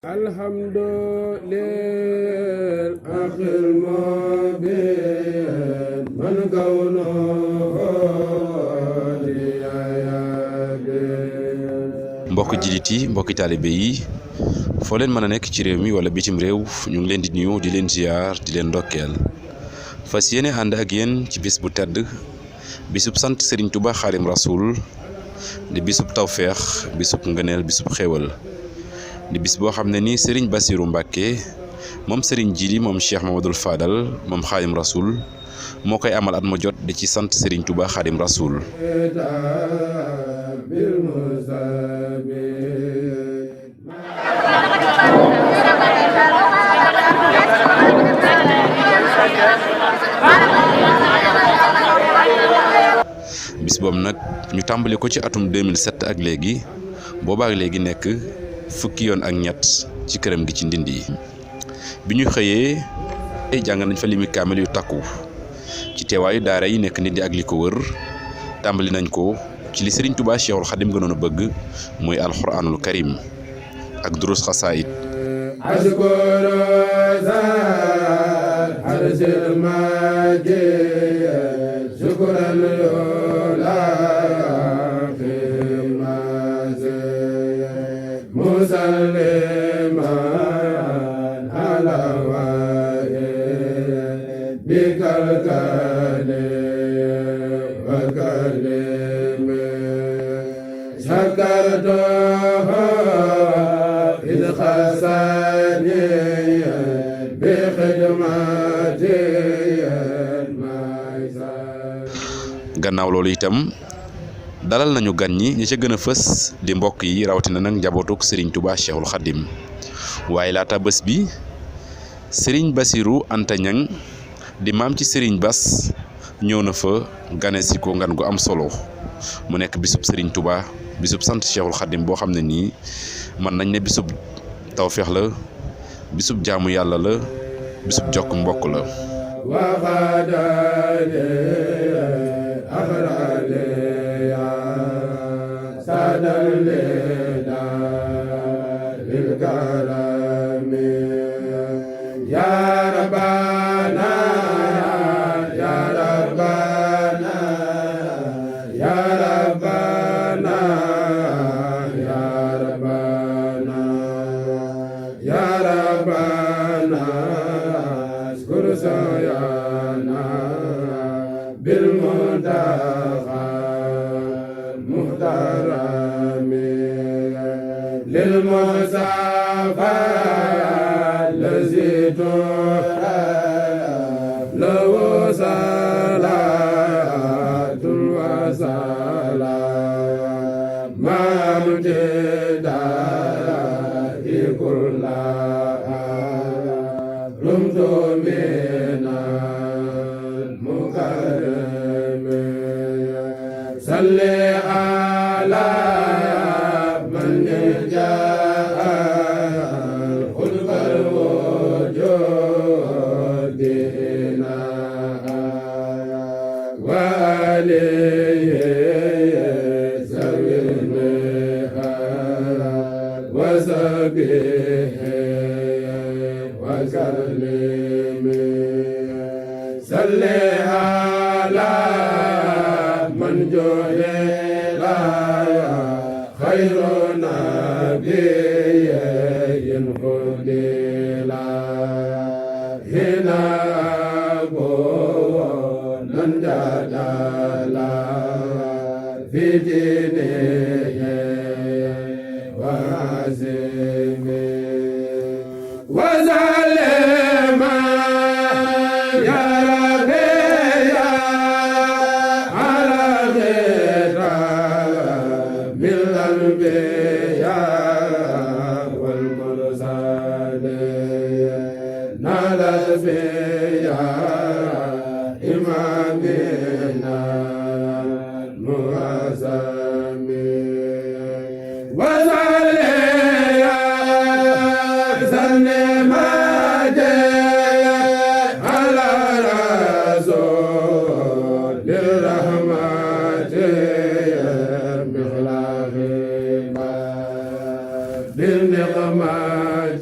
الحمد لله آخر المبين من كونه mbokki jullit yi mbokki taalibe yi foo leen mën a nekk ci réew mi wala bitim réew ñu ngi leen di nuyu di leen ziar di leen ndokkeel fas yéene ànd ak yéen ci bis bu tedd bisub sant Serigne Touba Xaadim Rasoul di bisub tawféex bisub ngëneel bisub xéewal di bis boo xam ne ni Serigne Bassirou Mbacké moom Serigne Djily moom Cheikh Mamadou Fadal moom Xaadim Rasoul moo koy amal at mu jot di ci sant Serigne Touba Xaadim Rasoul. bis boobu nag ñu tàmbali ko ci atum 2007 ak léegi boobaak léegi nekk fukki yoon ak ñett ci këram gi ci Ndindi bi ñu xëyee jàng nañ fa limi kaamil yu takku ci teewaayu daara yi nekk Ndindi ak li ko wër tàmbali nañ ko ci li Serigne Touba Cheikhul Khadim gënoon a bëgg mooy alxuraanul karim ak durus xasaayit gannaaw loolu itam dalal nañu gan ñi ca gën a fës di mbokk yi rawatina nag njabootuk Serigne Touba Cheikhul Khadim waaye laata bés bi Serigne Bassirou Anta Niang di maam ci Serigne Bass ñëw na fa gane si ko ngan gu am solo mu nekk bisub Serigne Touba bisub sant Cheikhul Khadim boo xam ne nii mën nañ ne bisub tawféex la bisub jaamu yàlla la bisub jokk mbokk la. بالنقمة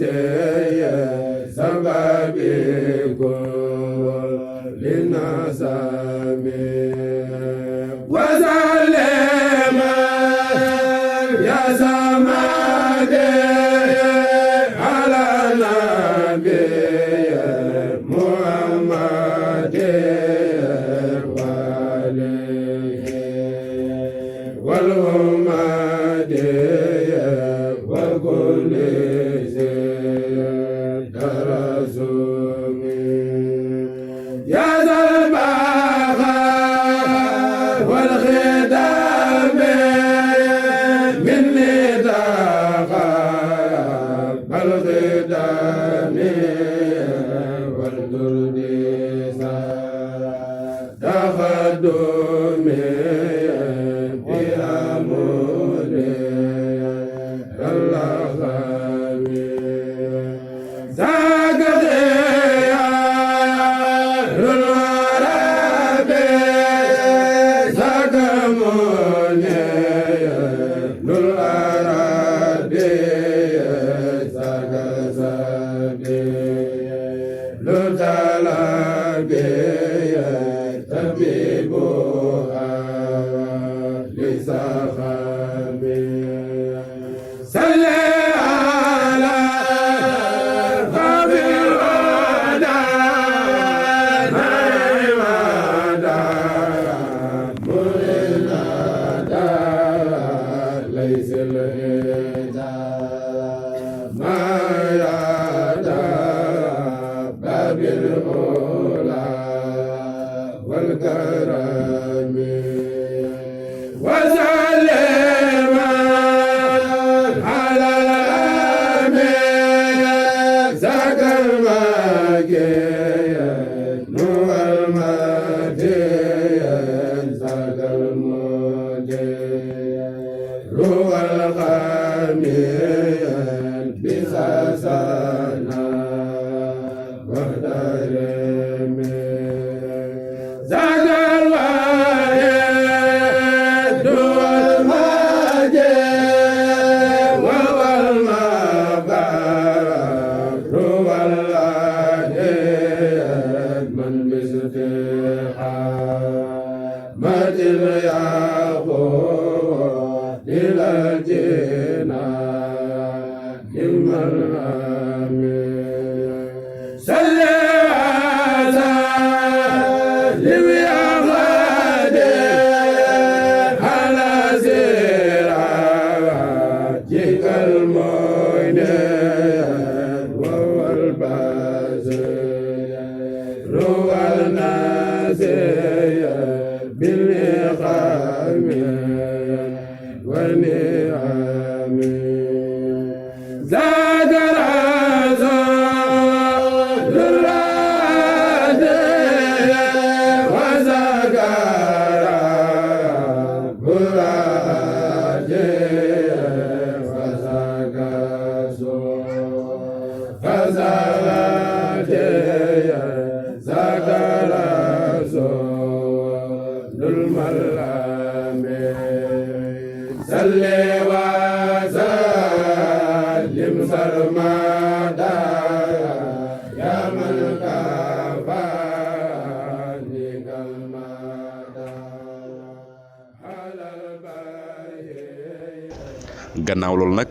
gannaaw loolu nag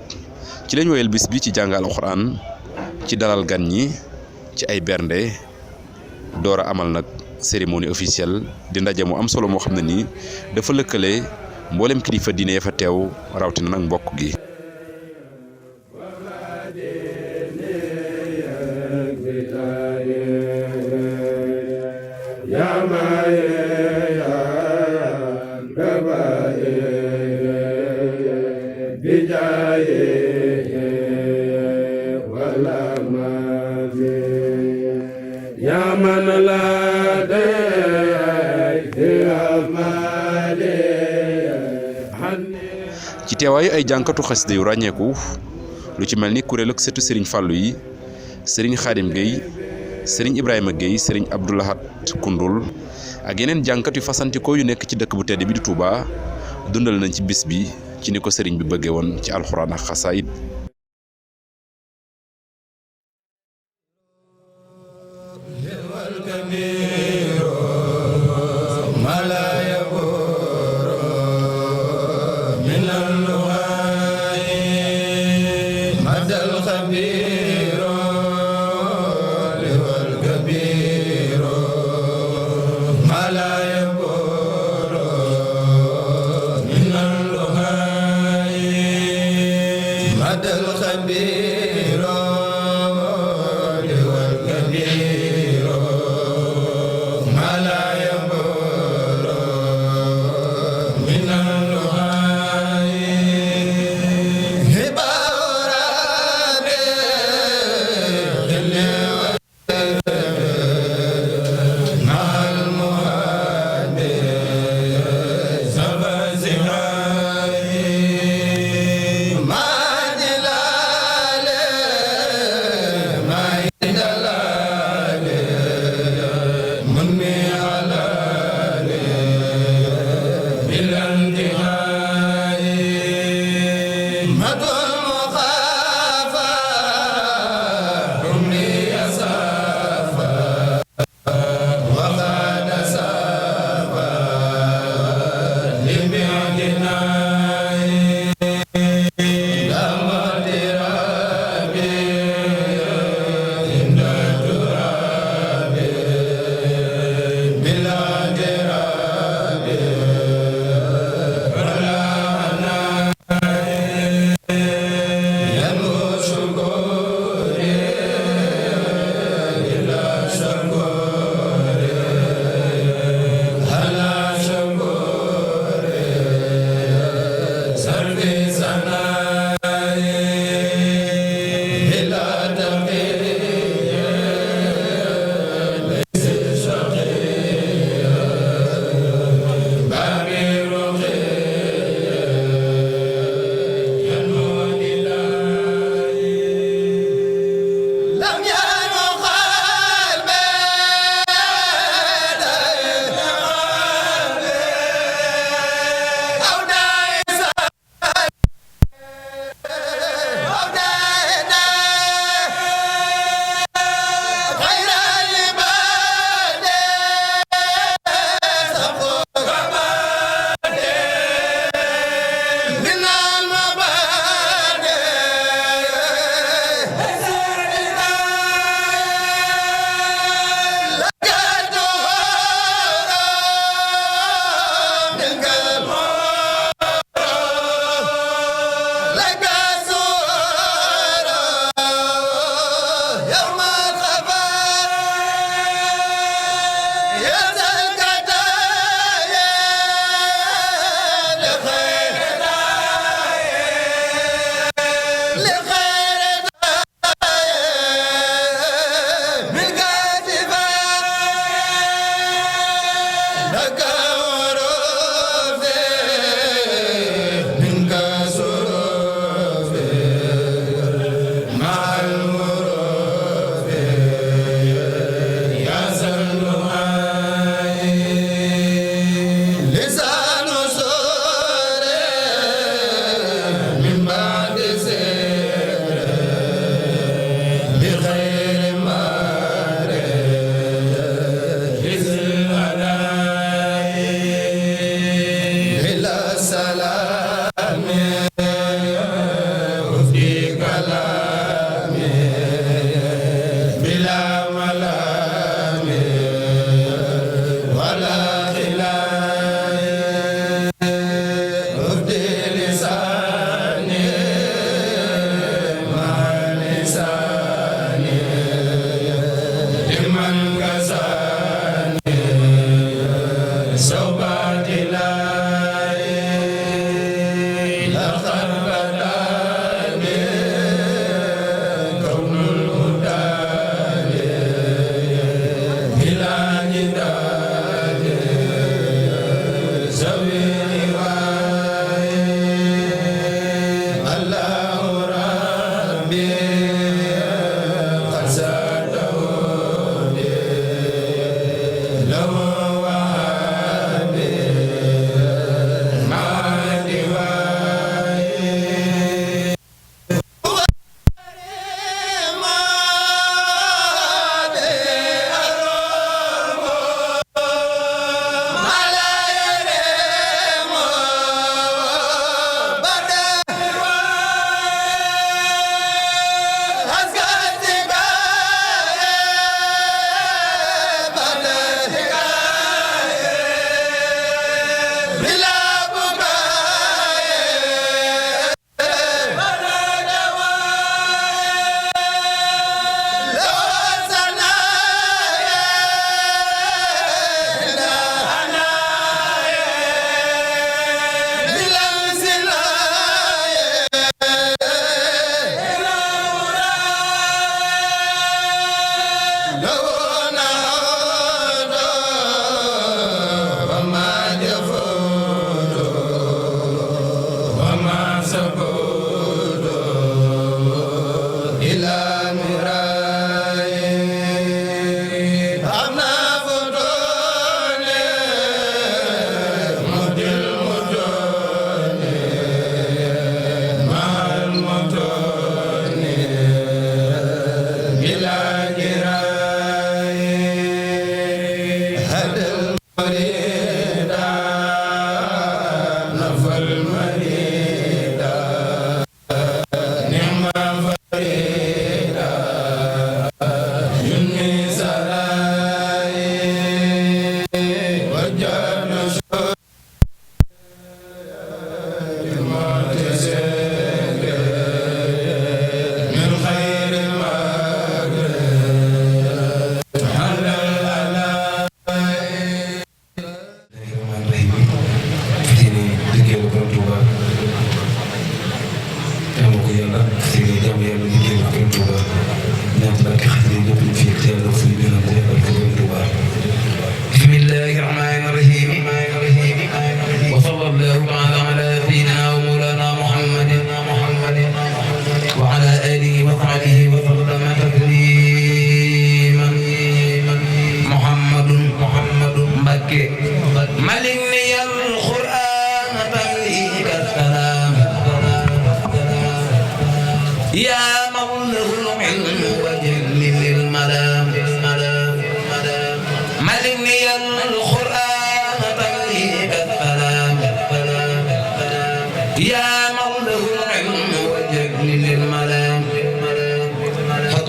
ci lañ woyal bis bi ci jàngal alxuraan ci dalal gan ñi ci ay bernde door a amal nag cérémonie officielle di ndaje mu am solo moo xam ne nii dafa lëkkale mboolem kilifa diine fa teew rawatina nag mbokk gi. ci teewaayu ay jànkatu xasida yu ràññeeku lu ci mel ni kuréel ak sëtu Serigne Fallou yi Serigne Khadim Gueye Serigne Ibrahima Gueye Serigne Abdoulahat Koundoul ak yeneen jànkat yu fasantikoo yu nekk ci dëkk bu tedd bi di Touba dundal nañ ci bis bi ci ni ko Serigne bi bëggee woon ci alxuraan ak xasaayid Hibara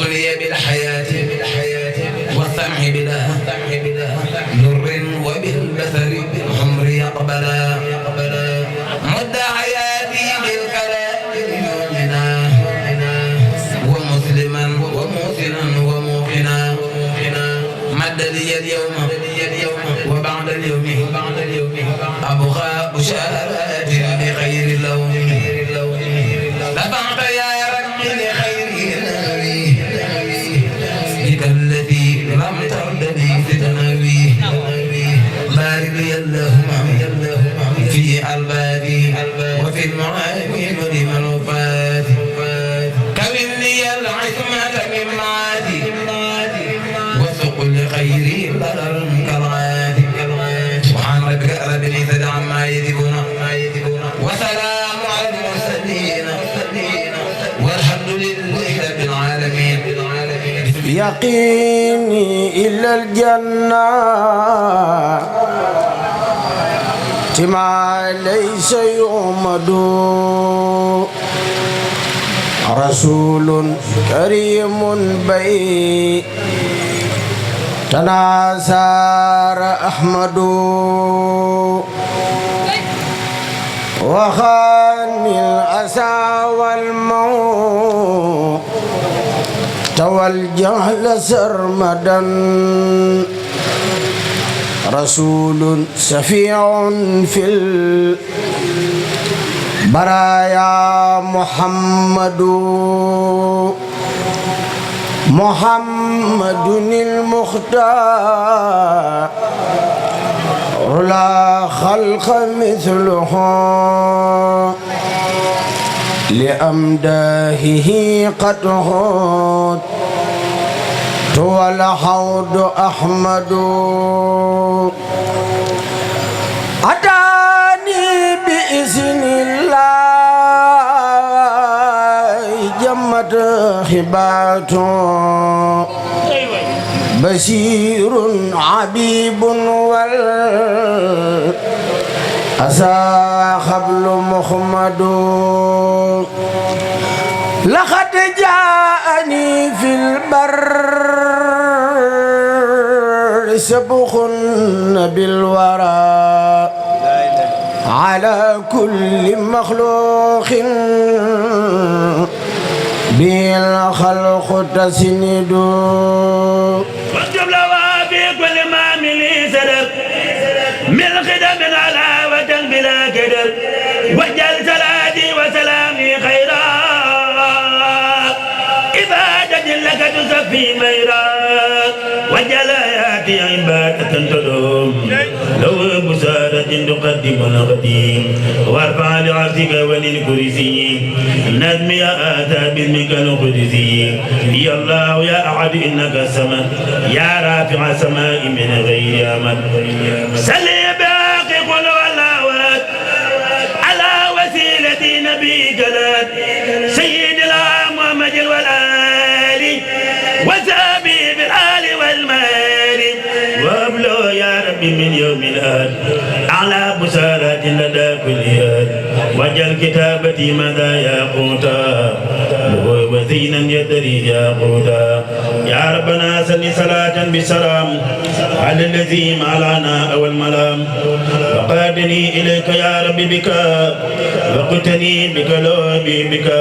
وابتلي بالحياة والسمع بلا ضر وبالبصر بالعمر يقبلا مد حياتي بالكلام يومنا ومسلما وموسنا وموقنا مد لي اليوم وبعد اليوم أبغى بشارات بخير اللون دفعت يا ربي لخير نبي بك الذي لم ترد لي فتنوي بارك لي اللهم في ألبابي وفي المعاني ولمن وفات كون لي العصمة من معادي وسق لخيري ضرر كالعادي سبحان ربك رب العزة عما يصفون وسلام على المرسلين والحمد لله رب العالمين. يقيني إلى الجنة ما ليس يؤمد رسول كريم بي تناصر أحمد وخان الأسى والموت والجهل سرمدا رسول شفيع في البرايا محمد المختار لا خلق مثله لأمداهه قد هد والحوض أحمد أتاني بإذن الله جمت خباته بشير عبيب والأسى خبل محمد لقد جاءني في البر سبخ بالورى على كل مخلوق بالخلق تسند واكتب لها في كل ما من سدر من خدم على وجه بلا كدر وجل صلاتي وسلامي خيرا عبادة لك تصفي ميرا وجل آياتي عبادة تدوم لو بسارة تقدم القديم وارفع لعرضك وللكرسي النجم يا آتى باسمك القدسي يا الله يا أحد إنك الصمد يا رافع السماء من غير أمد سلي باقي قل والله على وسيلة نبيك سيدنا محمد والآل وسابي بالآل والمال وابلغ يا ربي من يوم الآن على بشارات لدى كل يد وجل كتابتي ماذا ياقوتا وزينا يدري ياقوتا يا ربنا صل صلاة بسلام على الذي معلنا أو الملام وقادني إليك يا ربي بك وقتني بك لوبي بك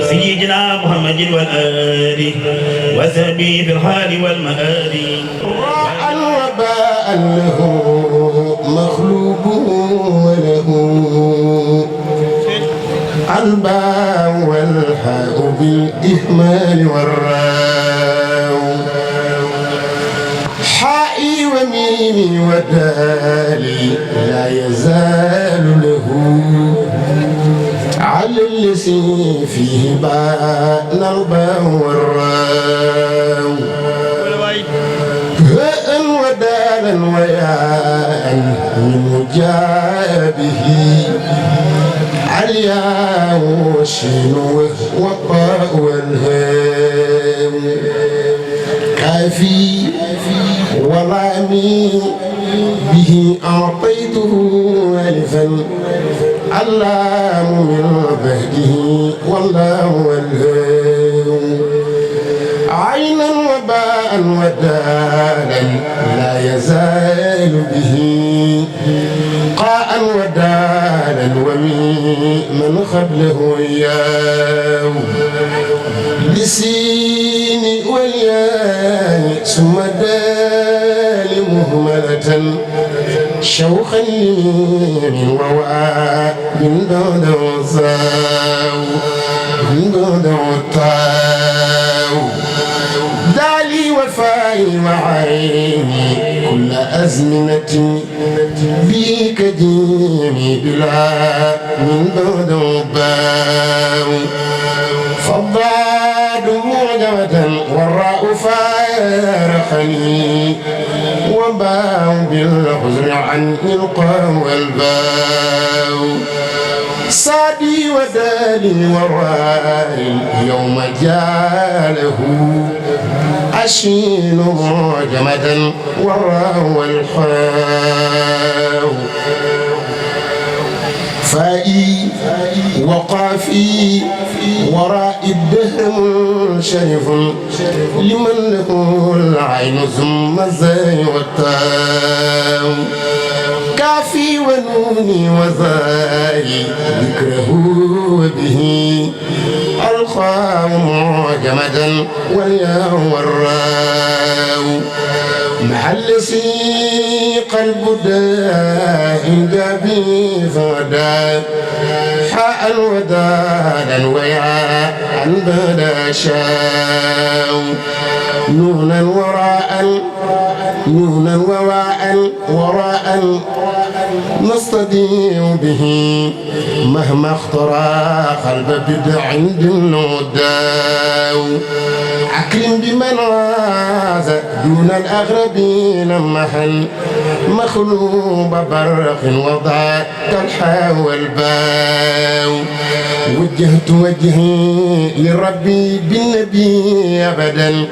سيدنا محمد والآل وسبي في الحال والمآل وباء له مخلوق وله الباء والحاء بالإهمال والراء حائي وميمي ودالي لا يزال له على الذي فيه بان الباء والراء هاء ودالا وياء من مجابه الياء والشين والطاء والهاء كافي ولامي به أعطيته ألفا اللام من بهده والله والهاء وراء ودالا لا يزال به قاء ودالا ومن قبله إياه بالسين والياء ثم دال مهملة شوخا لميم وواء من بعد وصاو من بعد وطاو دالي وفاي وعيني كل أزمنة بك ديني بلا من بعد وباو فالضاد معجمة والراء فارقني وباء بالحزن عني القاء والباء صادي ودالي ورائي يوم جاله أشين معجمة والراء والحاء فائي وقافي وراء الدهر منشرف لمن له العين ثم الزاي والتاء كافي ونوني وزاي ذكره وبه الخاء معجمة والياء والراء محل سيق البداء جابي فدا حاء ودالا وياء بلا شاء نونا وراء نونا وواء وراء نستضيع به مهما اخترى قلب بدع النوداء أكرم بمن راز دون الأغربين محل مخلوب برق وضع كالحاء والباء وجهت وجهي لربي بالنبي أبدا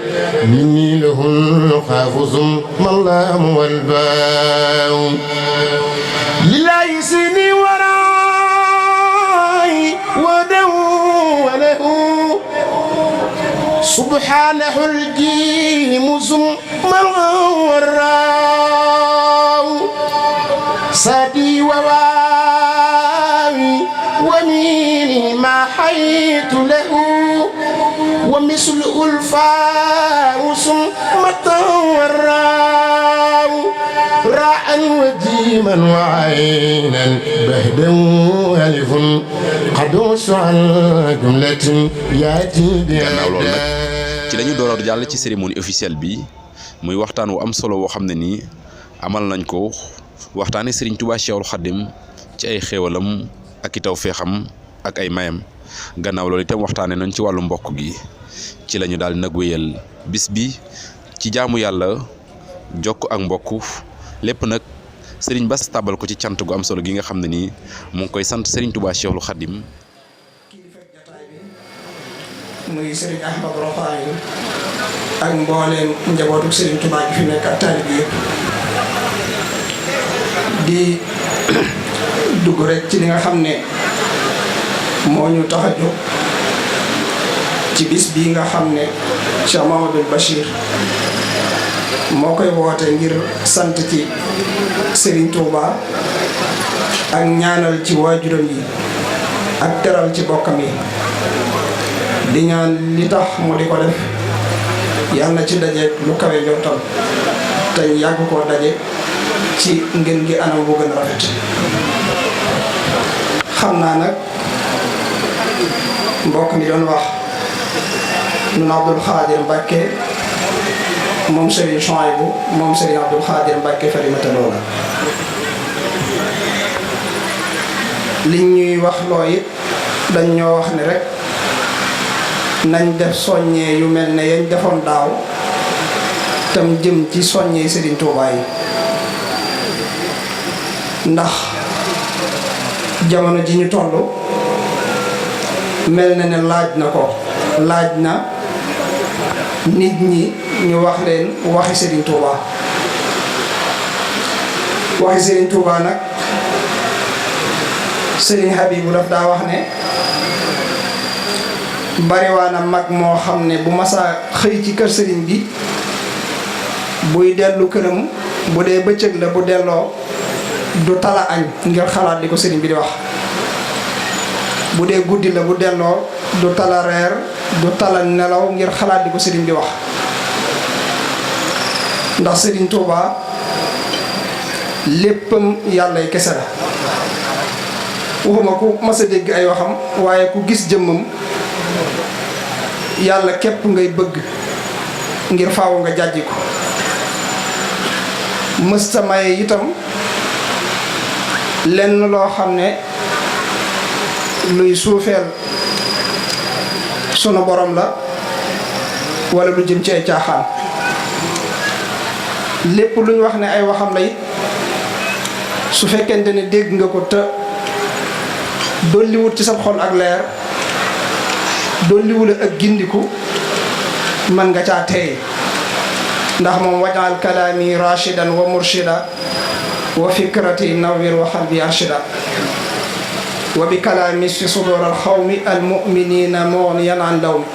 مني له الخاف ثم اللام والباء لله سني وراي ودو وله سبحانه الجيم ثم والراء سادي وواوي وميني ما حيت له ومثل الفاء ثم والراء راء وجيما وعينا بهدا ألف قدوس عن جملة ياتي بهذا ci lañu door a jàll ci cérémonie officielle bi muy waxtaan wu am solo woo xam ne nii amal nañ ko waxtaane Serigne Touba Cheikhul Khadim ci ay xéewalam ak i taw feexam ak ay mayam gannaaw loolu itam waxtaane nañ ci wàllu mbokk gi ci lañu daal nag wéyal bis bi ci jaamu yàlla jokk ak mbokk lépp nag Serigne Bass tabal ko ci cant gu am solo gi nga xam ne nii mu ngi koy sant Serigne Touba Cheikhul Khadim muy Serigne Ahmadou Rafahi ak mbooleem njabootu Serigne Touba gi fi nekk ak taalibe yëpp di dugg rek ci li nga xam ne moo ñu tax a jóg ci bis bii nga xam ne Cheikh Mahamadou Bachir moo koy woote ngir sant ci Serigne Touba ak ñaanal ci waajuram yi ak teral ci bokkam yi di ñaan li tax mu di ko def yàlla na ci daje lu kawe njortam te yàgg koo daje ci ngeen gi anam bu gën a rafet xam naa nag mbokk mi doon wax nun Abdoul Khadir Mbacké moom Serigne Chouaïbou moom Serigne Abdoul Khadir Mbacké Farimata Loola li ñuy wax loo it dañ ñoo wax ne rek nañ def soññee yu mel ne yañ defoon daaw tam jëm ci soññee Serigne Touba yi ndax jamono ji ñu toll mel na ne laaj na nit ñi ñu wax leen waxi Serigne Touba nag Serigne Habibou daf daa wax ne bariwaana mag moo xam ne bu masaa xëy ci kër sëriñ bi buy dellu këram bu dee bëccëg la bu delloo du tala añ ngir xalaat li ko sëriñ bi di wax bu dee guddi la bu delloo du tala reer du tala nelaw ngir xalaat li ko sëriñ bi wax ndax sëriñ Tuubaa léppam yàllay kese la waxuma ku mas a dégg ay waxam waaye ku gis jëmmam yàlla képp ngay bëgg ngir faaw nga jàjji ko mësta maye itam lenn loo xam ne luy suufeel sunu borom la wala lu jëm ci ay caaxaan lépp lu ñu wax ne ay waxam la it su fekkente ne dégg nga ko te dolliwut ci sa xol ak leer dolliwula ak gindiku mën nga caa teey ndax moom wajal kalaami rashidan wa murshida wa fikrati nawwir wa qalbi arshida wa bi kalaami fi sudur al xawmi al muminina mughniyan an lawmi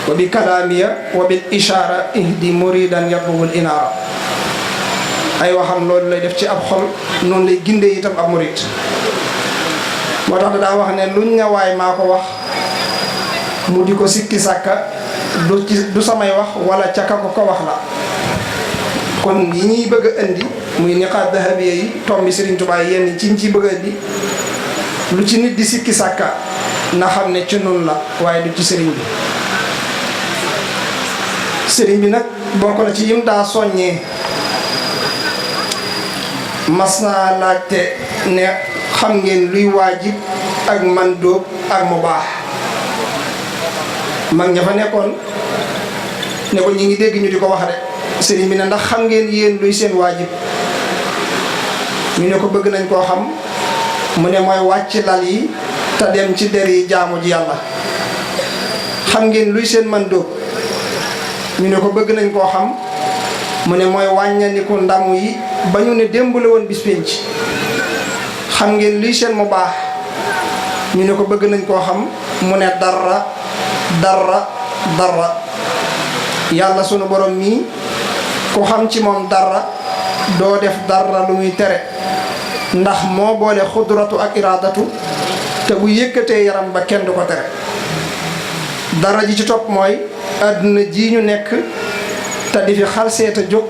wa bi kalaamiya wa bil ishaara ihdi muridan yatlubul inaara ay waxam loolu lay def ci ab xol noonu lay gindee itam ab murid moo tax daa wax ne luñ ne waay maa ko wax mu di ko sikki sàkka du samay wax wala ca ka ko wax la kon yi ñuy bëgg a indi muy niqaat dahabiya yi tombi Serigne Touba yenn ci ñu ciy bëgg a indi lu ci nit di sikki sàkka na xam ne ci noonu la waaye du ci sëriñ bi sëriñ bi nag bokk na ci yim daa soññee mas naa laajte ne xam ngeen luy waajib ak mandóob ak mu baax mag ña fa nekkoon ne ko ñi ngi dégg ñu di ko wax de sëriñ bi ne ndax xam ngeen yéen luy seen waajib ñu ne ko bëgg nañ koo xam mu ne mooy wàcc lal yi te dem ci der yi jaamu ji yàlla xam ngeen luy seen mandóob ñu ne ko bëgg nañ koo xam mu ne mooy wàññaniku ndamu yi ba ñu ne démb la woon bis penc xam ngeen luy seen mu baax ñu ne ko bëgg nañ koo xam mu ne dara yàlla sunu borom mii ku xam ci moom dara doo def dara lu muy tere ndax moo boole xudratu ak iraadatu te bu yëkkatee yaram ba kenn du ko tere dara ji ci topp mooy àdduna ji ñu nekk te di fi xalseeta jóg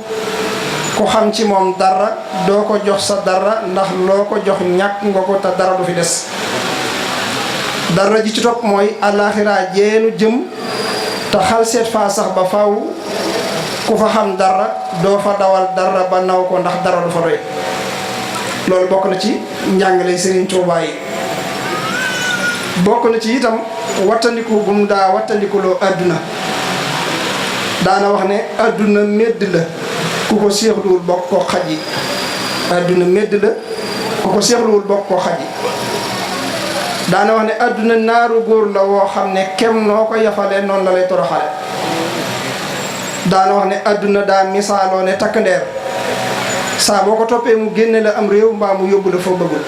ku xam ci moom dara doo ko jox sa dara ndax loo ko jox ñàkk nga ko te dara du fi des dara ji ci topp mooy àllaaxira jeenu jëm te xalseet faa sax ba faw ku fa xam dara doo fa dawal dara ba naw ko ndax dara du fa doy loolu bokk na ci njàngale Serigne Touba yi bokk na ci itam wattandiku bu mu daa wattandikuloo àdduna daana wax ne àdduna medd la ku ko seexluwul bokk koo xaj yi àdduna medd la ku ko seexluwul bokk koo xaj yi daana wax ne àdduna naaru góor la woo xam ne kem noo ko yafalee noonu la lay toroxale daana wax ne àdduna daa misaaloo ne takk ndeer saa boo ko toppee mu génne la am réew mbaa mu yóbbu la foo bëggul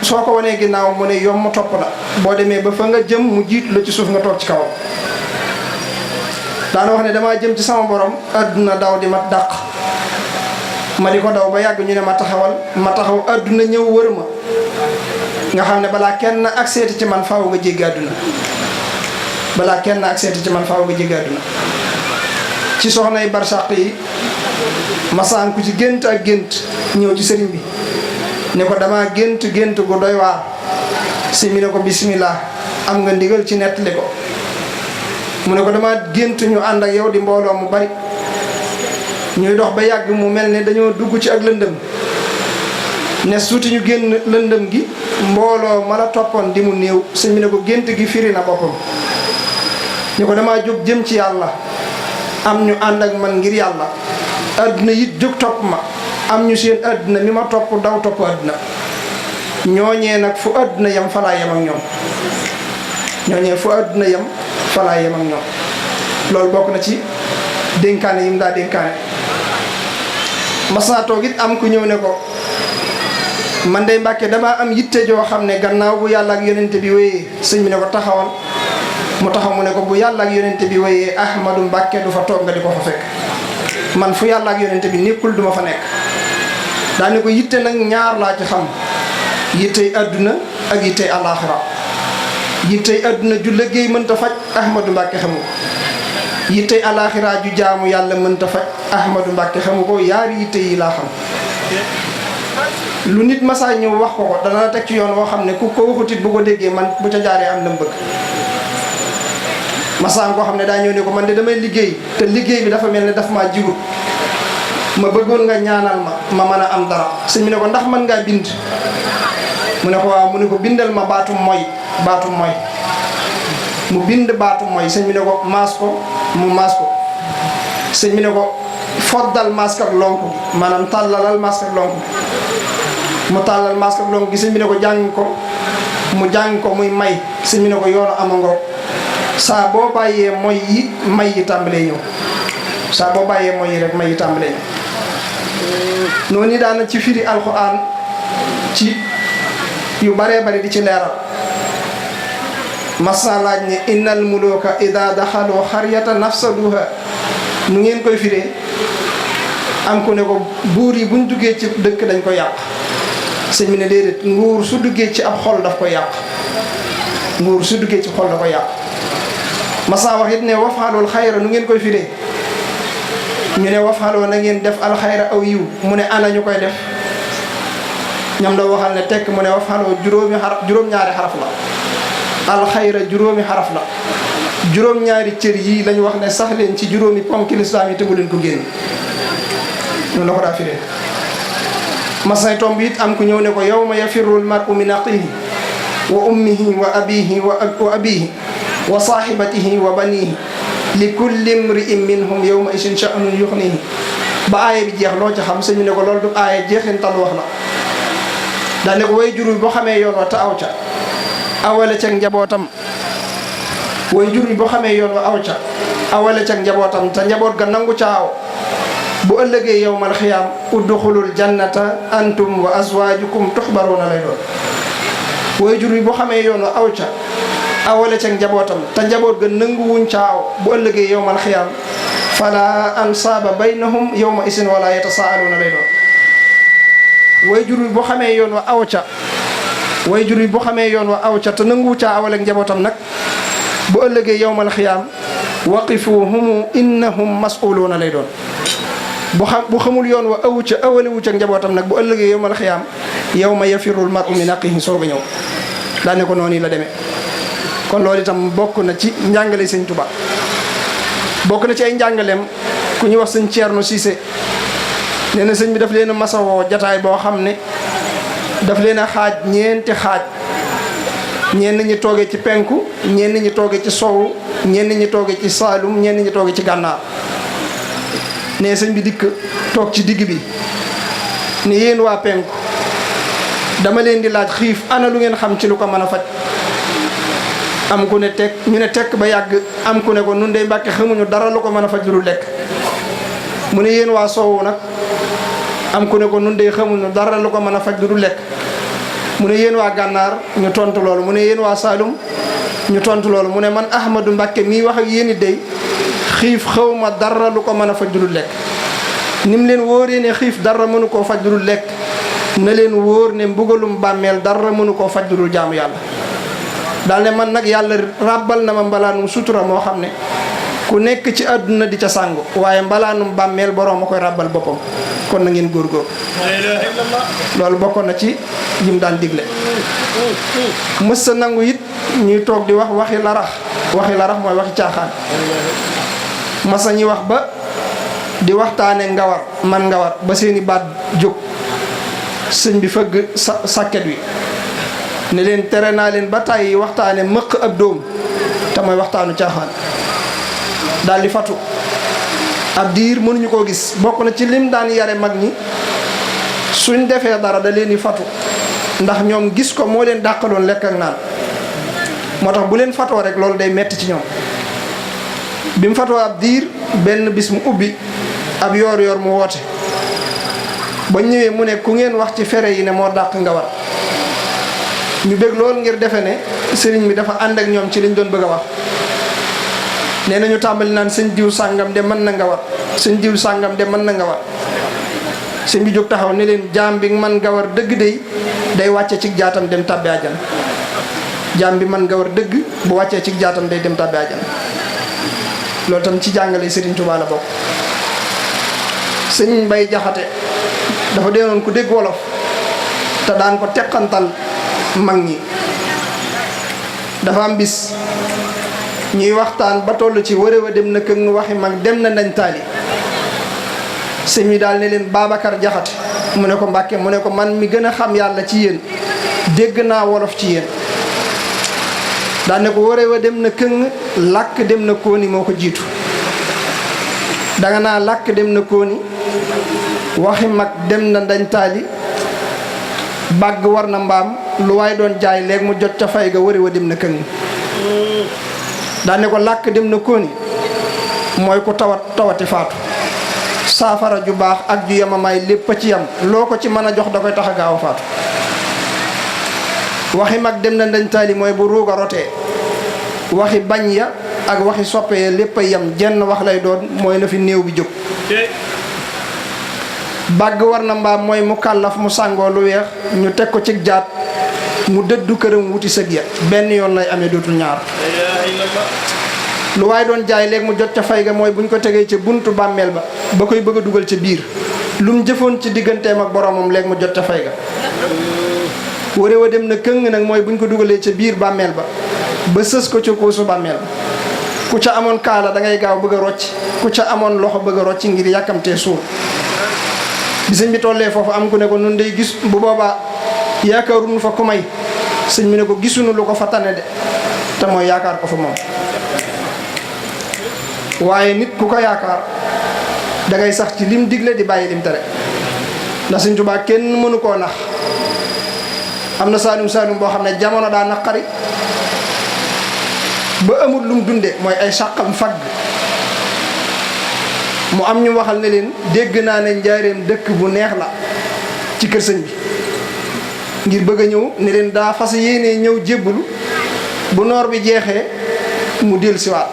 soo ko wanee ginnaaw mu ne yomb topp la boo demee ba fa nga jëm mu jiitu la ci suuf nga toog ci kawam daana wax ne damaa jëm ci sama borom àdduna daw di ma dàq ma di ko daw ba yàgg ñu ne ma taxaw àdduna ñëw wër ma nga xam ne balaa kenn ak seeti ci man faaw nga jéggi àdduna balaa kenn ak seeti ci man faaw nga jéggi àdduna ci soxnay barsàq yi masaan ku ci gént ak gént ñëw ci sëriñ bi ne ko dama gént gu doy waar si mi ne ko bismillah am nga ndigal ci nettali ko mu ne ko dama gént ñu ànd ak yow di mbooloo mu bari ñuy dox ba yàgg mu mel ne dañoo dugg ci ak lëndëm ne suuti ñu génn lëndëm gi mbooloo ma la toppoon di mu néew sëñ bi ne ko gént gi firi na boppam ni ko dama jóg jëm ci yàlla am ñu ànd ak man ngir yàlla àdduna it jóg topp ma am ñu seen àdduna mi ma topp daw topp àdduna ñooñee nag fu àdduna yem falaa yem ak ñoom ñooñee fu àdduna yem falaa yem ak ñoom loolu bokk na ci dénkaane yi mu daa dénkaane mas naa toog it am ku ñëw ne ko man day Mbàkke damaa am yitte joo xam ne gannaaw bu yàlla ak yonente bi wéyee sëñ bi ne ko taxawal mu taxaw mu ne ko bu yàlla ak yonente bi wayee Ahmadu Mbàkke du fa toog nga di ko fa fekk man fu yàlla ak yonente bi nekkul duma fa nekk daane ko yitte nag ñaar laa ci xam yittey adduna ak yittey alaxira yittey adduna ju liggéey mënta faj Ahmadu Mbàkke xamu ko yittey alaxira ju jaamu yàlla mënta faj Ahmadu Mbàkke xamu ko yaari yitte yi laa xam lu nit masaa ñëw wax ko dana la teg ci yoon woo xam ne ku ko waxutit bu ko déggee man bu ca jaaree am lam bëgg masaa koo xam ne daa ñëw ne ko man de damay liggéey te liggéey bi dafa mel ne daf maa jiwut ma bëggoon nga ñaanal ma mën a am dara sëñ bi ne ko ndax mën ngaa bind mu ne ko waaw mu ne ko bindal ma baatum mooy mu bind baatum mooy sëñ bi ne ko maas ko mu maas ko sëñ bi ne ko foddal mask ak lonk bi maanaam tàllalal mask ak lonk bi mu tàllal mask ak lonk gi sëñ bi ne ko jàng ko mu jàng ko muy may sëñ bi ne ko yoonu amangoo saa boo bàyyee mooy yi may yi tàmbalee ñëw saa boo bàyyee mooy yi rek may yi tàmbalee ñëw noonu daana ci firi alxuraan ci yu baree bari di ci leeral mas naa laaj ne innal muluka ida daxaloo xaryata nafsaduha nu ngeen koy firee am ku ne ko buur yi buñ duggee ci dëkk dañ ko yàq sëñ bi ne déedéet nguur su duggee ci ab xol daf ko yàq nguur su duggee ci xol da ko yàq masa wax it ne wafaalul xayra nu ngeen koy firee ñu ne wafaaloo na ngeen def alxayra aw yiw mu ne ana ñu koy def ñam da waxal ne tekk mu ne wafaaloo juróom-ñaari xaraf la alxayra juróomi xaraf la juróom-ñaari cër yii lañu wax ne sax leen ci juróomi ponki lislaam yi te bu leen ko génn noonu la ko daa firee masay tomb it am ku ñëw ne ko yawma yafirru al-mar'u min axiihi wa ummihi wa abiihi wa abiihi wa saahibatihi wa baniihi li kulli imri'in minhum yawma idin sha'nun yughnihi ba aaya bi jeex loo ci xam sëñ bi ne ko loolu du aaya jeexintal wax la daa ne ko way jur bi boo xamee yoon wa te aw ca awale ca njabootam way jur bi boo xamee yoon wa aw ca awale ca njabootam te njaboot ga nangu ca aw bu ëllëgee yawmal xiyaam udxulul jannata antum wa azwaajukum tuxbaruuna lay doon way jur bi boo xamee yoon wa aw ca awale ca njabootam te njaboot ga nanguwuñ ca aw bu ëllëgee yawmal xiyaam fala ansaaba baynahum yawma isin wala yatasaaluuna lay doon way jur bi boo xamee yoon wa aw ca way jur bi boo xamee yoon wa aw ca te nanguwu ca awale njabootam nag bu ëllëgee yawmal xiyaam waqifuhum innahum mas'uluuna lay doon bu xamul yoon wa awu ca awale wu ca njabootam nag bu ëllëgee yawmal xiyaam yawma yafirrul mar'u min axiihi soog a ñëw daane ko noonu la demee kon loolu itam bokk na ci njàngale sëñ Tuba bokk na ci ay njàngaleem ku ñuy wax sëñ Ceerno Siise nee na sëñ bi daf leen a masawoo jataay boo xam ne daf leen a xaaj ñeenti xaaj ñenn ñi toogee ci penku ñenn ñi toogee ci sowu ñenn ñi toogee ci saalum ñenn ñi toogee ci gànnaar ne sëñ bi dikk toog ci digg bi ne yéen waa penku dama leen di laaj xiif ana lu ngeen xam ci lu ko mën a faj am ku ne tekk ñu ne tekk ba yàgg am ku ne ko nun dey Mbàkke xamuñu dara lu ko mën a faj lu lekk mu ne yéen waa soowu nag am ku ne ko nun dey xamuñu dara lu ko mën a faj lu lekk mu ne yéen waa gànnaar ñu tontu loolu mu ne yéen waa Saalum ñu tontu loolu mu ne man Ahmadu Mbàkke mii wax ak yéen it dey xiif xawma dara lu ko mën a faj lu lekk ni mu leen wóoree ne xiif dara mënu koo faj lu lekk na leen wóor ne mbugalum bàmmeel dara mënu koo faj lu jaamu yàlla daal ne man nag yàlla ràbbal na ma mbalaanum sutura moo xam ne ku nekk ci àdduna di ca sàngu waaye mbalaanum bàmmeel boroom a koy ràbbal boppam kon na ngeen góorgóor loolu bokkoon na ci yim daan digle mës sa nangu it ñuy toog di wax waxi larax mooy waxi caaxaan masa ñuy wax ba di waxtaane ngawar ba seeni baat jóg sëñ bi fëgg sàkket wi ne leen tere naa leen ba tàyyi waxtaane mëq ab dóom te mooy waxtaanu caaxaan daal di fatu ab diir mënuñu koo gis bokk na ci lim daan yare mag ñi suñ defee dara da leen di fatu ndax ñoom gis ko moo leen dàqaloon lekk ak naan moo tax bu leen fatoo rek loolu day metti ci ñoom bi mu fatoo ab diir benn bis mu ubbi ab yoor mu woote ba ñëwee mu ne ku ngeen wax ci fere yi ne moo dàq nga war ñu bëgg loolu ngir defe ne sëriñ bi dafa ànd ak ñoom ci liñ doon bëgg a wax nee nañu tàmbali naan sëñ diw sàngam de mën na nga war sëñ diw sàngam de mën na nga war sëñ bi jóg taxaw ne leen jaam bi man nga war dëgg day wàcce ci jaatam dem tàbbi àjjana jaam bi man nga war dëgg bu wàccee ci jaatam day dem tàbbi àjjana loolu tam ci jàngale Serigne Touba la bokk. sëñ Mbay Jaxate dafa doonoon ku dégg wolof te daan ko teqantal mag ñi. dafa am bis ñuy waxtaan ba toll ci wërëwa dem na kër waxi mag dem na ndañ taali sëñ mi daal ne leen Babacar Jaxate mu ne ko Mbàkke mu ne ko man mi gën a xam yàlla ci yéen dégg naa wolof ci yéen daal ne ko wërëwa dem na këng làkk dem na kóoni moo ko jiitu danga naa làkk dem na kóoni waxi mag dem na ndañ taali bàgg war na mbaam lu waay doon jaay léegi mu jot ca fay ga wërëwa dem na këng daal ne ko làkk dem na kóoni mooy ku tawati faatu saafara ju baax ak ju yemamaay lépp a ci yam loo ko ci mën a jox da koy tax a gaaw a faatu waxi mag dem na ndañ taali mooy bu ruuga rotee waxi bañ ya ak waxi soppe ya lépp a yam jenn wax lay doon mooy na fi néew bi jóg bàgg war na mbaam mooy mu kàllaf mu sàngoo lu weex ñu teg ko ci jaat mu dëddu këram wuti sëg ya benn yoon lay amee dootul ñaar lu waaye doon jaay léegi mu jot ca fay ga mooy buñ ko tegee ca buntu bàmmeel ba koy bëgg a dugal ca biir lu mu jëfoon ci digganteem ak boromam léegi mu jot ca fay ga wërëwa dem na këng nag mooy buñ ko dugalee ca biir bàmmeel ba sës ko ca kóosu bàmmeel ba ku ca amoon kaala da ngay gaaw bëgg a rocc ku ca amoon loxo bëgg a rocc ngir yàkkamtee suul bi sëñ bi tollee foofu am ku ne ko nun day gis bu boobaa yaakaarunu fa ku may sëñ bi ne ko gisuñu lu ko fa tane de te mooy yaakaar ko fa moom waaye nit ku ko yaakaar da ngay sax ci lim digle di bàyyi lim tere ndax Sëñ Tuubaa kenn mënu koo nax am na saalum boo xam ne jamono daa naqari ba amul lum dunde mooy ay sàqam fagg mu am ñu waxal ne leen dégg naa ne njaareem dëkk bu neex la ci kër sëñ bi ngir bëgg a ñëw ne leen daa fas yéenee ñëw jébbalu bu noor bi jeexee mu dellusiwaat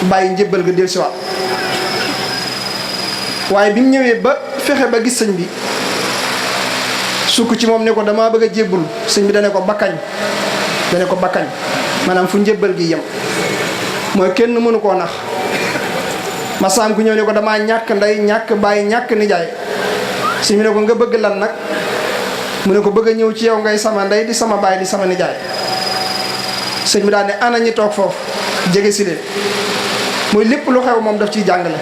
bàyyi njébbal ga dellusiwaat waaye bi mu ñëwee ba fexe ba gis sëñ bi sukk ci moom ne ko damaa bëgg a jébbalu sëñ bi dane ko bakkañ maanaam fu njébbal gi yem mooy kenn mënu koo nax masaam ku ñëw ne ko damaa ñàkk ndey ñàkk bàyyi ñàkk nijaay sëñ bi ne ko nga bëgg lan nag mu ne ko bëgg a ñëw ci yow ngay sama ndey di sama baay di sama nijaay sëñ bi daal ne ana ñi toog foofu jege si leen mooy lépp lu xew moom daf ciy jàngale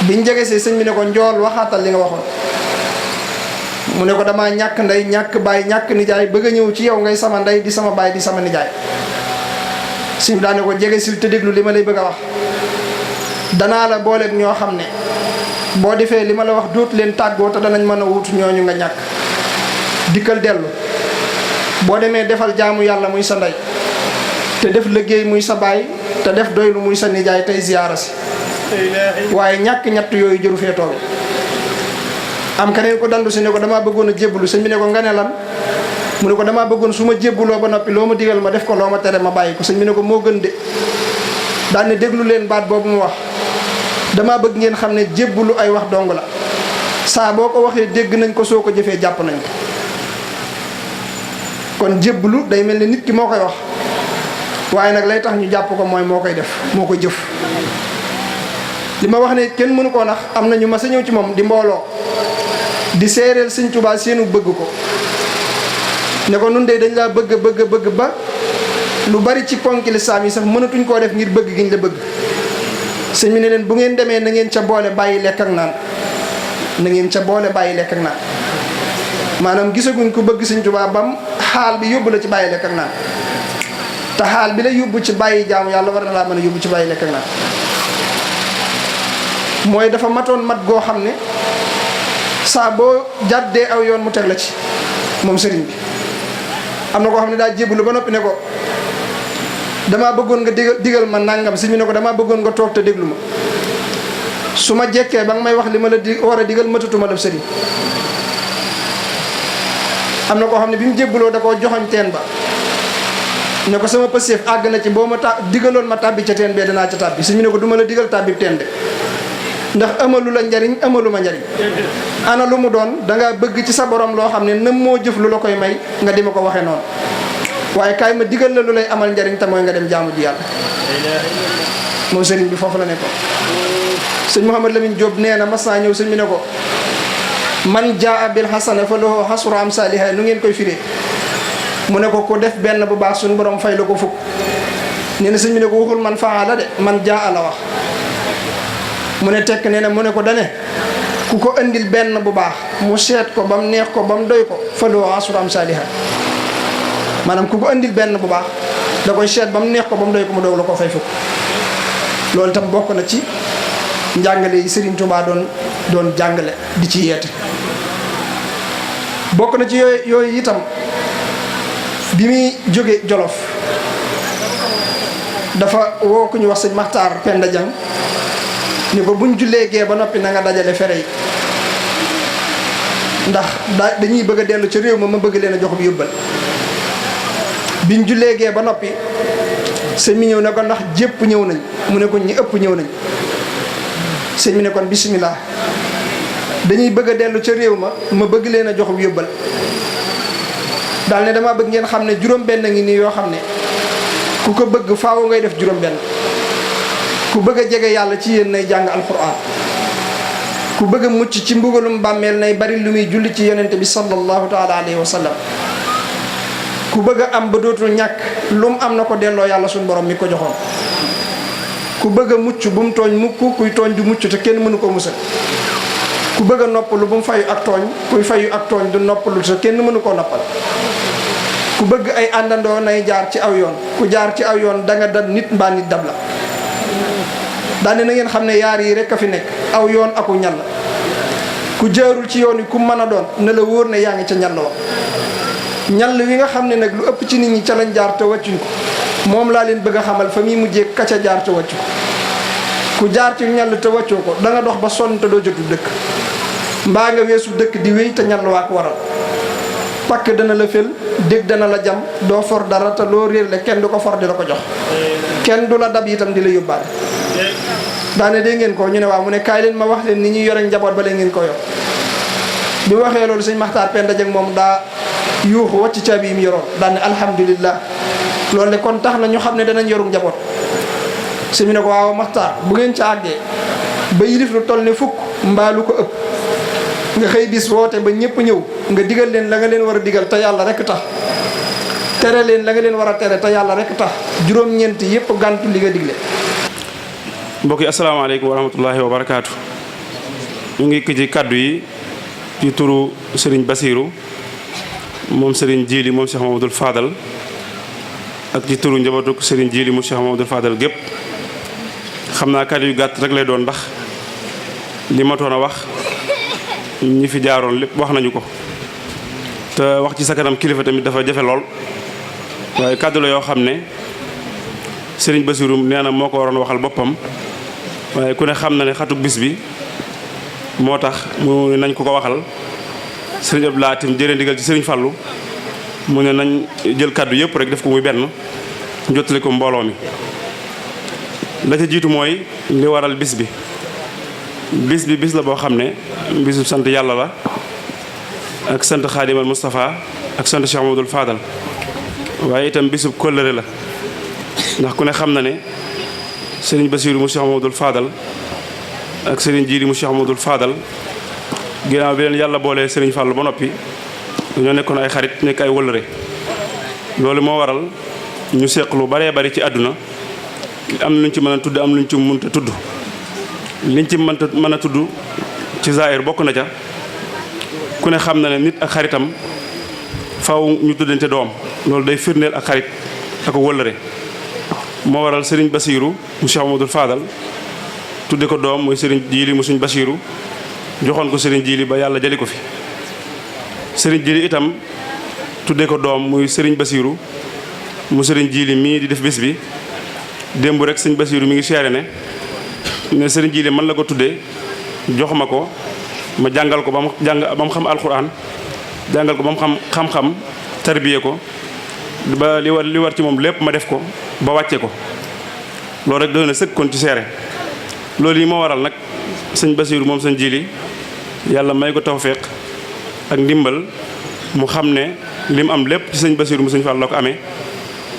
biñ jege see sëñ bi ne ko njool waxaatal li nga waxoon mu ne ko damaa ñàkk ndey ñàkk baay ñàkk nijaay bëgg a ñëw ci yow ngay sama ndey di sama baay di sama nijaay sëñ bi daal ne ko jege sil te déglu li ma lay bëgg a wax danaa la booleeg ñoo xam ne boo defee li ma la wax dootu leen tàggoo te danañ mën a wutu ñooñu nga ñàkk dikkal dellu boo demee defal jaamu yàlla muy sa ndey te def liggéey muy sa baay te def doylu muy sa nijaay tey ziyaara si waaye ñàkk ñett yooyu jëru fee toog am keneen ko dandu si ne ko damaa bëggoon a jébbalu sëñ bi ne ko nga ne lan mu ne ko damaa bëggoon su ma jébbuloo ba noppi loo ma digal ma def ko loo ma tere ma bàyyi ko sëñ bi ne ko moo gën de daan ne déglu leen baat boobu mu wax damaa bëgg ngeen xam ne jébbulu ay wax dong la saa boo ko waxee dégg nañ ko soo ko jëfee jàpp nañ ko kon jébbulu day mel ne nit ki moo koy wax waaye nag lay tax ñu jàpp ko mooy moo koy def moo koy jëf li ma wax ne kenn mënu koo nax am na ñu ma sa ñëw ci moom di mbooloo di séeréel Sëñ Tuubaa seenu bëgg ko ne ko nun de dañ laa bëgg ba lu bari ci ponki lislaam yi sax mënatuñ koo def ngir bëgg giñ la bëgg sëñ bi ne leen bu ngeen demee na ngeen ca boole bàyyi lekk ak naan na ngeen ca boole bàyyi lekk ak naan maanaam gisaguñ ko bëgg Sëñ Tuubaa bam xaal bi yóbbu la ci bàyyi lekk ak naan te xaal bi la yóbbu ci bàyyi jaamu yàlla war na laa mën a yóbbu ci bàyyi lekk ak naan mooy dafa matoon mat goo xam ne saa boo jàddee aw yoon mu teg la ci moom sëriñ bi am na koo xam ne daa jébbalu ba noppi ne ko damaa bëggoon nga digal ma nangam sëriñ bi ne ko damaa bëggoon nga toog te déglu ma su ma jekkee ba nga may wax li ma la war a digal matatuma la sëriñ am na koo xam ne bi mu jébbaloo da koo joxoñ teen ba ne ko sama pëseef àgg na ci boo ma digaloon ma tàbbi ca teen bee danaa ca tàbbi sëñ bi ne ko du ma la digal tàbbi teen de ndax amalu la njariñ amalu ma njariñ ana lu mu doon dangaa bëgg ci sa borom loo xam ne nam moo jëf lu la koy may nga di ma ko waxee noonu waaye kaay ma digal la lu lay amal njariñ te mooy nga dem jaamu ji yàlla moom sëriñ bi foofu la nekkoon. sëñ Mouhamad Lamine Diop nee na mas naa ñëw sëñ bi ne ko man jaa bil hasana fa lahu hasru amsaliha nu ngeen koy firee mu ne ko ku def benn bu baax suñu borom fay la ko fukk. nee na sëñ bi ne ko waxul man faala de man jaa la wax mu ne tekk nee na mu ne ko dane ku ko andil benn bu baax mu seet ko ba mu neex ko ba mu doy ko fa lahu hasru amsaliha maanaam ku ko andil benn bu baax da koy seet ba mu neex ko ba mu doy ko mu doog la ko fay fukk. loolu itam bokk na ci njàngale yi Serigne Touba doon jàngale di ci yeete. bokk na ci yooyu itam bi muy jóge Jolof dafa woo ku ñu wax sëñ Maxtaar Penda Jang ni ko buñ jullee gee ba noppi na nga dajale fere yi ndax dañuy bëgg a dellu ca réew ma bëgg leen a jox bu yóbbal. biñ jullee gee ba noppi sëñ mi ñëw ne ko ndax jépp ñëw nañ mu ne ko ñi ëpp ñëw nañ sëñ mi ne kon bisimilah dañuy bëgg a dellu ca réew ma bëgg leen a jox bu yóbbal daal ne dama bëgg ngeen xam ne juróom-benn ngi nii yoo xam ne ku ko bëgg faaw ngay def juróom-benn ku bëgg a jege yàlla ci yéen nay jàng alquran ku bëgg a mucc ci mbugalum bàmmeel nay bari lu muy julli ci yonente bi sallallahu taala alayhi wa sallam ku bëgg a am ba dootul ñàkk lu mu am na ko delloo yàlla suñu borom mi ko joxoon ku bëgg a mucc bu mu tooñ mukk kuy tooñ du mucc te kenn mënu ko musal ku bëgg a noppalu bu mu fayu ak tooñ kuy fayu ak tooñ du noppalu te kenn mënu koo noppal ku bëgg ay àndandoo nay jaar ci aw yoon ku jaar ci aw yoon da nga dab nit mbaa nit dab la daane na ngeen xam ne yaar yi rek a fi nekk aw yoon aku ñal ku jaarul ci yoon yi ku mën a doon ne la wóor ne yaa ngi ca ñal wa ñal wi nga xam ne nag lu ëpp ci nit ñi ca lañ jaar te wàccuñ ko moom laa leen bëgg a xamal fa muy mujjee ka ca jaar te wàccu ko ku jaar ci ñal te wàccoo ko da nga dox ba sonn te doo jotu dëkk mbaa nga weesu dëkk di wéy te ñal waa ko waral pakk dana la fel dégg dana la jam doo for dara te loo réer le kenn du ko for di la ko jox kenn du la dab itam di la yóbbaale daane dégg ngeen ko ñu ne waaw mu ne kaay leen ma wax leen ni ñuy yore njaboot ba leen ngeen ko yor bi waxee loolu sëñ Maxtaar Penda Jeng moom daa yuuxu wàcc caabi yi mu yoroon daane alhamdulillah loolu de kon tax na ñu xam ne danañ yorum njaboot sëñ bi ne ko waaw Maxtaar bu ngeen ca àggee ba yilif lu toll ne fukk mbaa lu ko ëpp nga xëy bis woote ba ñëpp ñëw nga digal leen la nga leen war a digal te yàlla rek tax tere leen la nga leen war a tere te yàlla rek tax juróom-ñeent yëpp gàntu li nga digle. mbokk yi asalaamaaleykum wa rahmatullahi wa barakaatu. ñu ngi ci kàddu yi ci turu Serigne Bassirou moom Serigne Djili moom Cheikh Mamadou Fadal ak ci turu njabootu Serigne Djili moom Cheikh Mamadou Fadal gépp xam naa kàddu yu gàtt rek lay doon ndax li ma toon a wax ñi fi jaaroon lépp wax nañu ko te wax ci sa kanam kilifa tamit dafa jafe lool waaye kàddu la yoo xam ne Serigne Bassirou nee na moo ko waroon waxal boppam waaye ku ne xam na ne xatuk bis bi moo tax mu ne nañ ko ko waxal Serigne Abdou Lahat jëlee ndigal ci Serigne Fallou mu ne nañ jël kàddu yëpp rek def ko muy benn jottali ko mbooloo mi. la ca jiitu mooy li waral bis bi bis la boo xam ne bisu sant yàlla la ak sant Xaadimal Moustapha ak sant Cheikh Mamadou Fadal waaye itam bisub kóllëre la ndax ku ne xam na ne Serigne Bassirou mu Cheikh Mamadou Fadal ak Serigne Djili mu Cheikh Mamadou Fadal ginnaaw bi leen yàlla boolee Serigne Fallou ba noppi dañoo nekkoon ay xarit nekk ay wëllëre loolu moo waral ñu seq lu baree bari ci àdduna am na luñ ci mën a tudd am luñ ci mënta tudd liñ ci mën a tudd ci zaahir bokk na ca ku ne xam na ne nit ak xaritam faw ñu tuddante doom loolu day firndeel ak xarit ak wëllëre moo waral Serigne Bassirou mu Cheikh Mamadou Fadal tudde ko doom mooy Serigne Djili mu suñ Bassirou joxoon ko Serigne Djili ba yàlla jëli ko fi Serigne Djili itam tudde ko doom muy Serigne Bassirou mu Serigne Djili mii di def bés bi démb rek Serigne Bassirou mi ngi seere ne Serigne Djili man la ko tuddee jox ma ko ma jàngal ko ba mu xam alxuraan jàngal ko ba mu xam xam-xam tarbiye ko ba li war ci moom lépp ma def ko ba wàcce ko loolu rek doy na sëkk kon ci seere loolu yi moo waral nag sëñ Basiiru moom sëñ Jili yàlla may ko tawféex ak ndimbal mu xam ne li mu am lépp ci sëñ Basiiru mu sëñ Fall la ko amee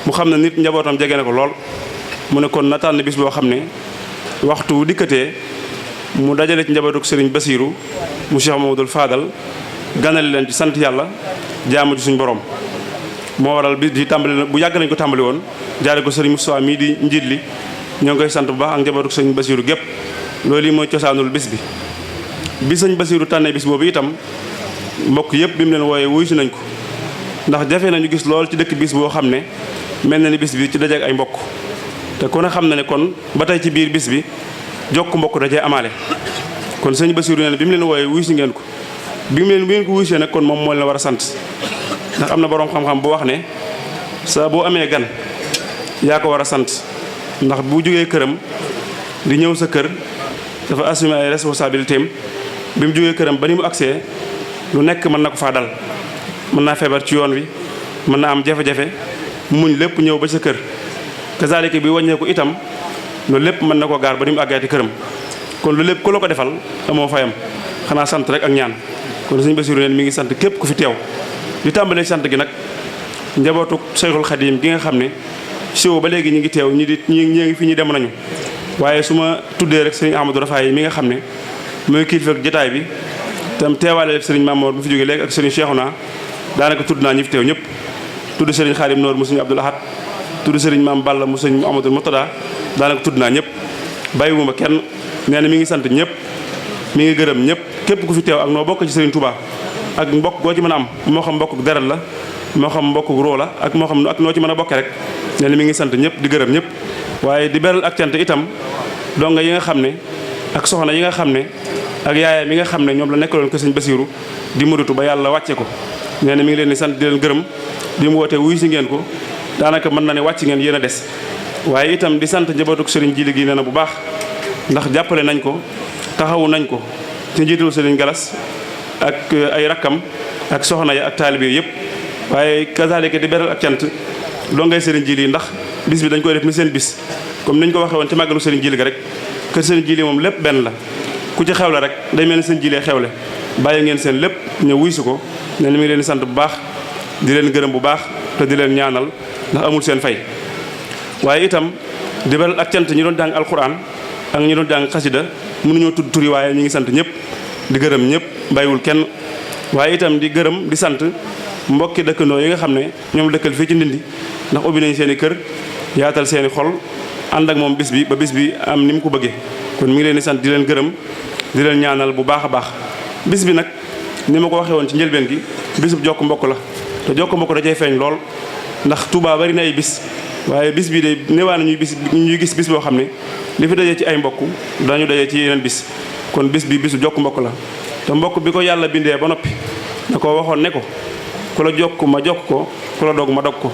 mu xam ne nit njabootam jege na ko lool mu ne kon na tànn bis boo xam ne waxtu wu dikkatee mu dajale ci njabootuk sëriñ Basiiru mu Cheikh Mamadou Fadal ganale leen ci sant yàlla jaamu ci suñ borom moo waral bis di tàmbali bu yàgg nañ ko tàmbali woon jaare ko sëriñ Moustapha mii di njiit li ñoo ngi koy sant bu baax ak njabootuk sëriñ Basiiru gépp loolu yi mooy cosaanul bis bi sëñ Basiiru tànnee bis boobu itam mbokk yëpp bi mu leen wooyee wuyu si nañ ko ndax jafe nañu gis lool ci dëkk bis boo xam ne mel na ni bis bi ci dajeek ay mbokk te ku ne xam na ne kon ba tey ci biir bis bi jokk mbokk dajee amaale kon sëñ Basiiru nee na bi mu leen wooyee wuyu si ngeen ko bi ngeen ko wuyusee nag kon moom moo leen war a sant ndax am na boroom xam-xam bu wax ne saa boo amee gan yaa ko war a sant ndax bu jógee këram di ñëw sa kër dafa assumer ay responsabilités am bi mu jógee këram ba ni mu agsee lu nekk mën na ko faa dal mën naa feebar ci yoon wi mën naa am jafe-jafe muñ lépp ñëw ba sa kër kazaalika bi wàññeeku itam loolu lépp mën na ko gaar ba ni mu àggaati këram kon lu lépp ku la ko defal amoo fayam xanaa sant rek ak ñaan kon sëñ Basiiru neen mi ngi sant képp ku fi teew di tàmbalee sant gi nag njabootu Seyxul Xadiim gi nga xam ne siwo ba léegi ñi ngi teew ñi ngi fi ñu dem nañu waaye su ma tuddee rek sëriñ Amadou Rafaay mi nga xam ne mooy kilifa ak jotaay bi tam teewaale sëriñ Mamoor bu fi jógee léegi ak sëriñ Cheikhouna daanaka tudd naa ñi fi teew ñëpp tudd sëriñ Xaadim Noor mu sëriñ Abdul Ahad tudd sëriñ Maam Balla mu sëriñ Amadou Murtada daanaka tudd naa ñëpp bàyyiwuma kenn nee na mi ngi sant ñëpp mi ngi gërëm ñëpp képp ku fi teew ak noo bokk ci sëriñ Touba ak mbokk goo ci mën a am moo xam mbokk deret la moo xam mbokk roo la ak moo xam ak noo ci mën a bokkee rek nee na mi ngi sant ñëpp di gërëm ñëpp waaye di beral ak cant itam donga yi nga xam ne ak soxna yi nga xam ne ak yaayam yi nga xam ne ñoom la nekkaloon ko sëñ Basiiru di mudutu ba yàlla wàcce ko nee na mi ngi leen di sant di leen gërëm di mu woote wuyu si ngeen ko daanaka mën na ne wàcc ngeen yéen a des waaye itam di sant njabootuk sëriñ Jili gi nee na bu baax ndax jàppale nañ ko taxawu nañ ko ci njiitul sëriñ Galas ak ay rakkam ak soxna ya ak taalibe yëpp waaye kazaalika di beral ak cant dongay sëriñ Jili ndax bis bi dañ koy def ni seen bis comme niñ ko waxee woon ci màggalu sëriñ Jili ga rek kër sëriñ Jili moom lépp benn la ku ci xewle rek day mel ni sëriñ Jili xewle bàyyi ngeen seen lépp ñëw wuy si ko ne mi ngi leen di sant bu baax di leen gërëm bu baax te di leen ñaanal ndax amul seen fay waaye itam di beral ak cant ñi doon jàng alxuraan ak ñi doon jàng xasida mënuñoo tudd turi waaye ñu ngi sant ñëpp di gërëm ñëpp bàyyiwul kenn waaye itam di gërëm di sant mbokki dëkkandoo yi nga xam ne ñoom dëkkal fii ci Ndindi ndax ubbi nañ seen i kër yaatal seen i xol ànd ak moom bis bi ba bis bi am ni mu ko bëggee kon mi ngi leen di sant di leen gërëm di leen ñaanal bu baax a baax bis bi nag ni ma ko waxee woon ci njëlbeen gi bisub jokk mbokk la te jokk mbokk da cay feeñ lool ndax Touba bari na ay bis waaye bis bi de newaa na ñuy gis bis boo xam ne li fi dajee ci ay mbokk dañu dajee ci yeneen bis kon bis bi bisu jokk mbokk la te mbokk bi ko yàlla bindee ba noppi da ko waxoon ne ko ku la jokk ma jokk ko ku la dog ma dog ko